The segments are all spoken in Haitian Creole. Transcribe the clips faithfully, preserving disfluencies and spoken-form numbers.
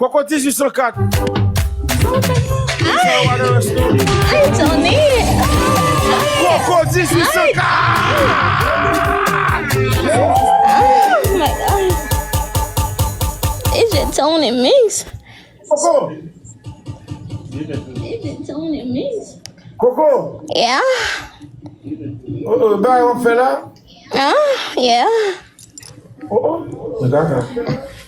Koko dizuit san kat. Ay, Tony. Koko dizuit san kat. Oh my God. D J Tony Mix. Koko. D J Tony Mix. Koko. Yeah. Oh, oh, bagay w ap fè la? Ah, yeah. Oh, oh. Mwen kaka.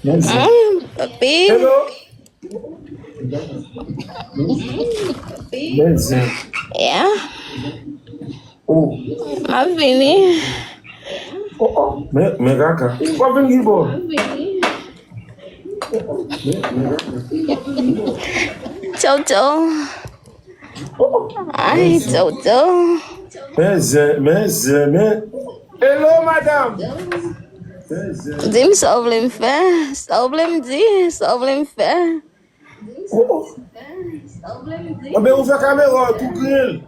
Mèsi. Mm, papi. Hello. Mèsi. Yeah. Oh. M ap vini. Oh, oh. Men, men kaka. W ap vin ki bò? Tchau, tchau. Ay, Toto. Men zen, men zen, men. Hello, madam. Di m sa w vle m fè, sa w vle m di, sa w vle m fè. Oh. Anben, ouvè kamera w tou, griyen l.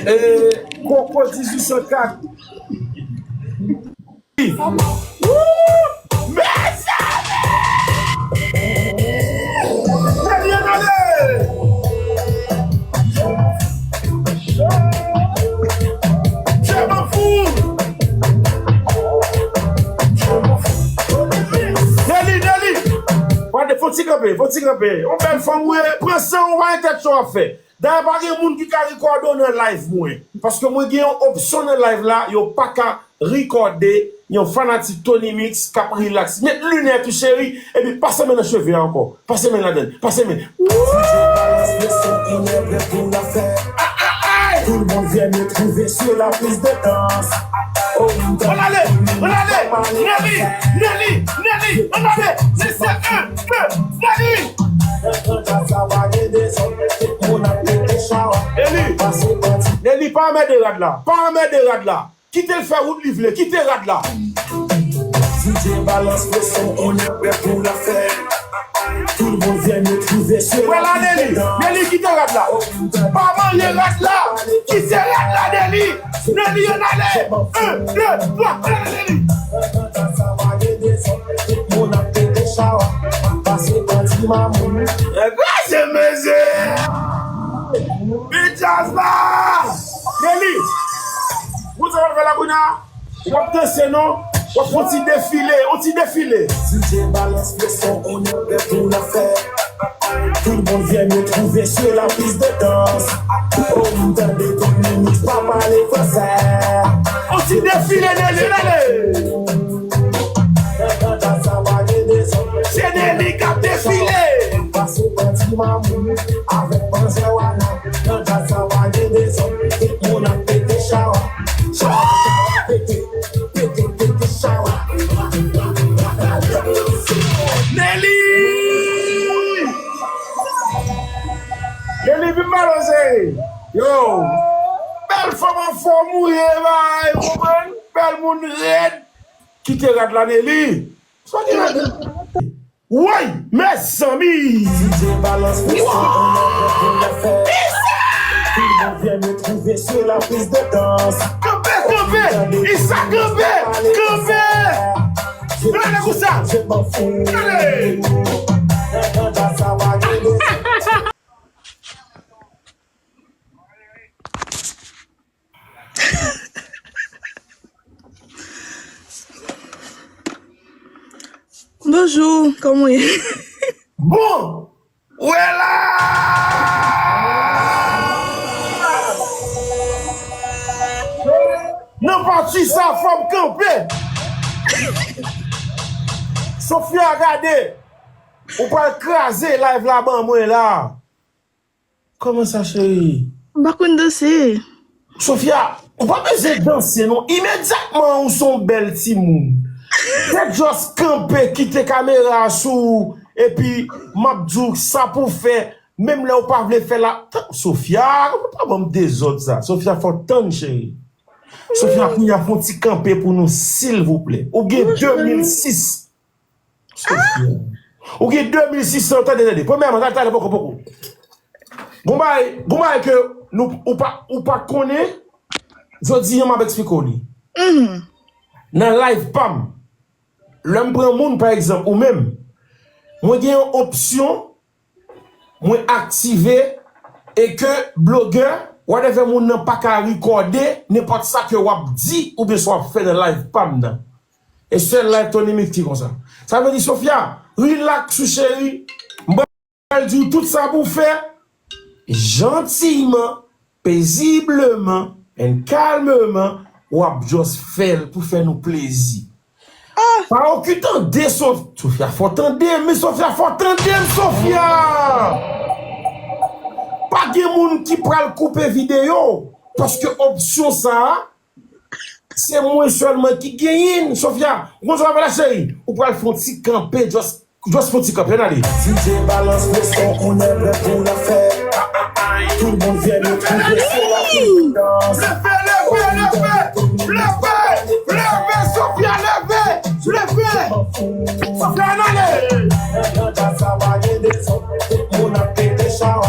E, Koko dizuit san kat. Woo! Mezanmi! Premye nale! Je m'en fous! Nelly, Nelly! Gade, fò ti kanpe, fò ti kanpe. Yon bèl fanm ou ye, pran san w, pa gen tèt cho w ap fè. Dayè, pa gen moun ki ka rekòde w nan live mwen. Paske mwen gen yon opsyon nan live la, yo pa ka rekòde yon fanatik Tony Mix k ap relax. Met linèt ou, cheri, epi pase men nan cheve a ankò. Pase men ladann, pase men. Ay, ay, ay! Tout le monde vient me trouver sur la piste de danse. Ann ale, ann ale, Nelly, Nelly, Nelly, ann ale, se, se, un, deux, Nelly! Nelly, Nelly, pa anmède rad la, pa anmède rad la. Kite l fè wout li vle, kite rad la. D J balance le son, on est prêt pour la fête. Tout le monde vient me trouver sur la piste de danse. Nelly, Nelly, kite rad la. Pa manyen rad la. Kite rad la, Nelly. Nelly, ann ale. Un, deux, trois, ann ale, Nelly. Tout moun ap pete chawa. Pase bandi mamoun. Kraze mezi. Bit djaz la. Nelly. Ou sa w ap fè la kounye a? W ap danse non? W ap fè yon ti defile, yon ti defile. D J balance le son, on est prêt pour la fête. Tout le monde vient me trouver sur la piste de danse. Oh, m tande Tony Mix pa pale fransè. Yon ti defile, Nelly, ale! Se Nelly k ap defile. Pase bandi mamoun avèk manzè wana. Nan djaz sa pa gen dezòd. Tout moun ap pete chawa. Chawa, chawa, pete, pete, pete chawa. Nelly! Nelly vin balansé. Yo! Bèl fanm anfòm ou ye, bay, ou konprann? Bèl moun rèd. Kite rad la, Nelly. Sa ki rèd? Woy, mezanmi! D J balance le son, on est prêt pour la fête. Tout le monde vient me trouver sur la piste de danse. Kanpe, kanpe! Isa, kanpe! Kanpe! Gade konsa! Ale! Bonjou, kòman w ye? Bon! Wè la! Nan pati sa, fò m kanpe! Sofia, gade! Ou pral kraze live la ban mwen la! Kòman sa, cheri? M pa konn danse. Sofia, ou pa bezwen danse non. Imedyatman ou se yon bèl timoun. Fè just kanpe, kite kamera a sou ou, epi m ap di w sa pou w fè, menm lè ou pa vle fè la. Tan, Sofia, ou pa ban m dezòd sa. Sofia, fò w tann, cheri. Sofia, kounye a fè yon ti kanpe pou nou, silvouplè. Ou gen de mil sis. Sofia. Ou gen de mil sis san, tande, tande. Premyèman, tande, tande, poko, poko. Gon bagay, gon bagay ke nou, ou pa, ou pa konnen, jodi a m ap eksplike w li. Nan live pa m, lè m pran moun, pa egzanp, ou menm, mwen gen yon opsyon, mwen aktive e ke blogè, whatever moun nan pa ka rekòde nenpòt sa ke w ap di oubyen sa w ap fè nan live pa m nan. E sèl live Tony Mix ki konsa. Sa vle di, Sofia, relax ou cheri. M pral di w tout sa pou w fè. Jantiyman, pezibleman, and kalmeman, w ap just fè l pou fè nou plezi. Pa okipe tande Sof-, Sofia, fò tande m, men Sofia, fò tande m, Sofia! Pa gen moun ki pral koupe videyo, paske opsyon sa a, se mwen sèlman ki genyen l, Sofia. Ou konn sa w ap fè la, cheri? Ou pral fè yon ti kanpe, just, just fè yon ti kanpe, ann ale. D J balance le son, on est prêt pour la fête. Tout le monde vient nous trouver, c'est la piste de danse. Leve, leve, leve, leve, leve, Sofia, leve, leve. Sofia, ann ale. Nan djaz sa pa gen dezòd, tout moun ap pete chawa.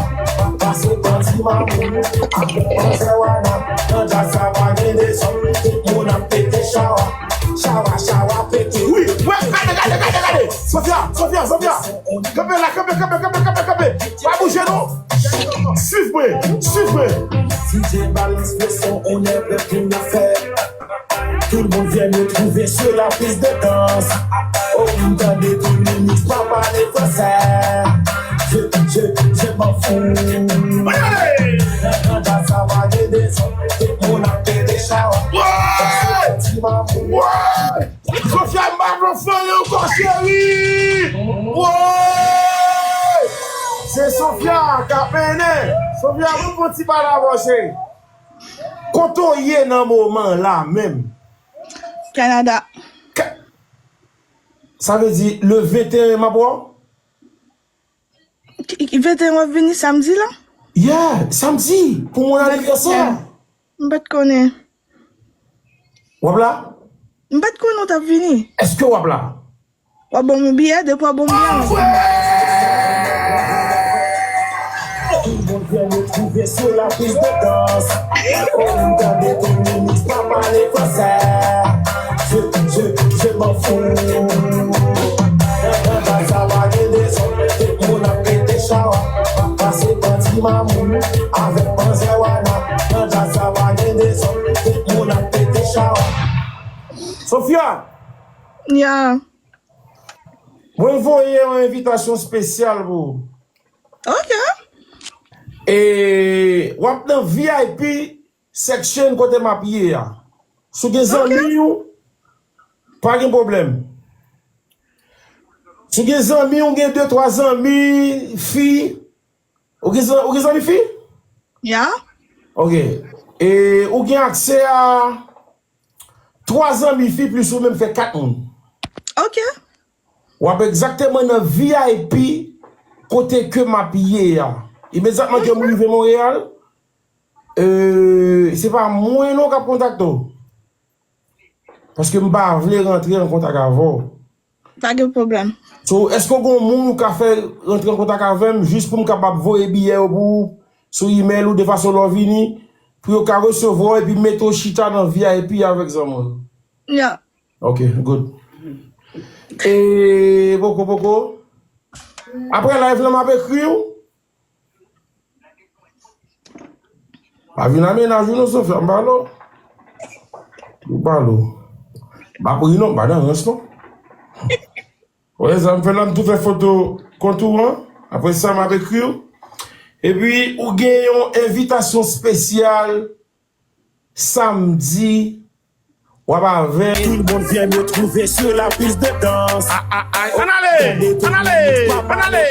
Pase bandi mamoun, avèk manzè wana. Nan djaz sa pa gen dezòd, tout moun ap pete chawa. Chawa, chawa, pete. Wi, wi, gade, gade, gade, gade. Sofia, Sofia, Sofia. Kanpe la, kanpe, kanpe, kanpe, kanpe, kanpe. Pa bouje non. Swiv mwen, swiv mwen. D J balance le son, on est prêt pour la fête. Tout le monde vient me trouver sur la piste de danse. Oh, m tande Tony Mix pa pale fransè. Je, je, je m'en fous. Nan djaz sa pa gen dezòd, tout moun ap pete chawa. Ti mamoun. Sofia, m pa vle w fanyen ankò, cheri. Woy! Se Sofia k ap mennen. Sofia, mwen fè yon ti pale avè w, cheri. Kote w ye nan moman la menm? Kanada. Ka-, sa vle di le venteyen m ap wè w? Ki, ki venteyen w ap vini samdi la? Yeah, samdi, pou mwen anivèsè. M pa t konnen. W ap la? M pa t konnen w t ap vini. Èske w ap la? W ap ban m yon biyè, depi w ap ban m biyè, m ap vini. Tout le monde vient me trouver sur la piste de danse. Oh, m tande Tony Mix pa pale fransè. Je, je, je m'en fous. Nan djaz sa pa gen dezòd, tout moun ap pete chawa. Pase bandi mamoun, avèk manzè wana. Nan djaz sa pa gen dezòd, tout moun ap pete chawa. Sofia! Ya. Mwen voye yon envitasyon espesyal pou ou. Ok. E w ap nan V I P section kote m ap ye a. Si w gen zanmi w, pa gen pwoblèm. Si w gen zanmi w, gen de, twa zanmi fi. Ou gen zan-, ou gen zanmi fi? Ya. Ok. E ou gen aksè a twa zanmi fi plis ou menm fè kat moun. Ok. W ap egzakteman nan V I P kote ke m ap ye a. Imedyatman ke m rive Monreyal, e, se pa mwen non k ap kontakte w. Paske m pa vle rantre an kontak avè w. Pa gen pwoblèm. So, èske w gen yon moun ou ka fè rantre an kontak avè m jis pou m kapab voye biyè yo pou ou sou email ou de fason lè w vini, pou yo ka resevwa w epi mete w chita nan V I P avèk zanmi w? Ya. Ok, good. E poko poko. Apre live la, m ap ekri w. Pa vin a mennaj ou non, Sofia, m pale w. M pale w. M ap ri non, m pa nan rans non. Wè sa m fè la, m tou fè foto kont ou an. Apre sa, m ap ekri w. Epi, ou gen yon envitasyon espesyal samdi W ap avè. Tout le monde vient me trouver sur la piste de danse. Ah, ah, ah. Ann ale, ann ale, ann ale.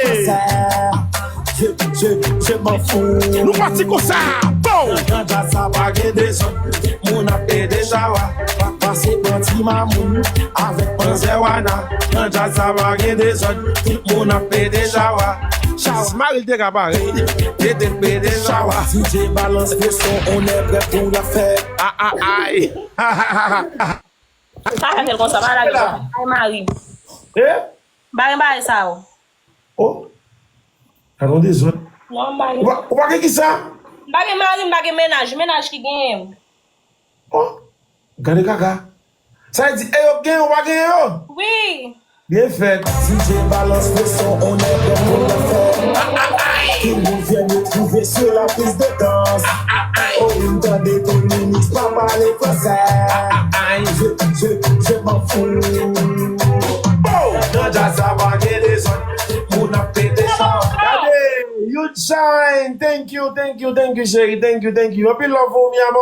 Je, je, je m'en fous. Nou pati konsa. Bon. Nan djaz sa pa gen dezòd. Tout moun ap pede chawa. Pa, pase pran ti mamoun avèk manzè wana. Nan djaz sa pa gen dezòd. Tout moun ap pede chawa. Chawa. Smile te ka parèt. Pede, pede chawa. D J balance le son, on est prêt pour la fête. Ah, ah, ay. Sa fè l konsa, pa lage konsa. Ay, mari. Eh? M pa gen bagay sa yo. Oh. Gade yon dezòd. Non, m pa gen. Ou pa, ou pa gen kisa? M pa gen mari, m pa gen mennaj. Mennaj ki genyen m. Oh. Gade kaka. Sa vle di, e yo k genyen, ou pa genyen yo? Wi. Byen fèt. D J balance le son, on est prêt pour le faire. Tout le monde vient me trouver sur la piste de danse. Oh, m tande Tony Mix pa pale fransè. Je, je, je m'en fous. Oh, nan djaz sa pa gen dezòd. Moun ap pete sa. Gade, you shine. Thank you, thank you, thank you, chérie. Thank you, thank you. Anpil love pou ou, mi amor.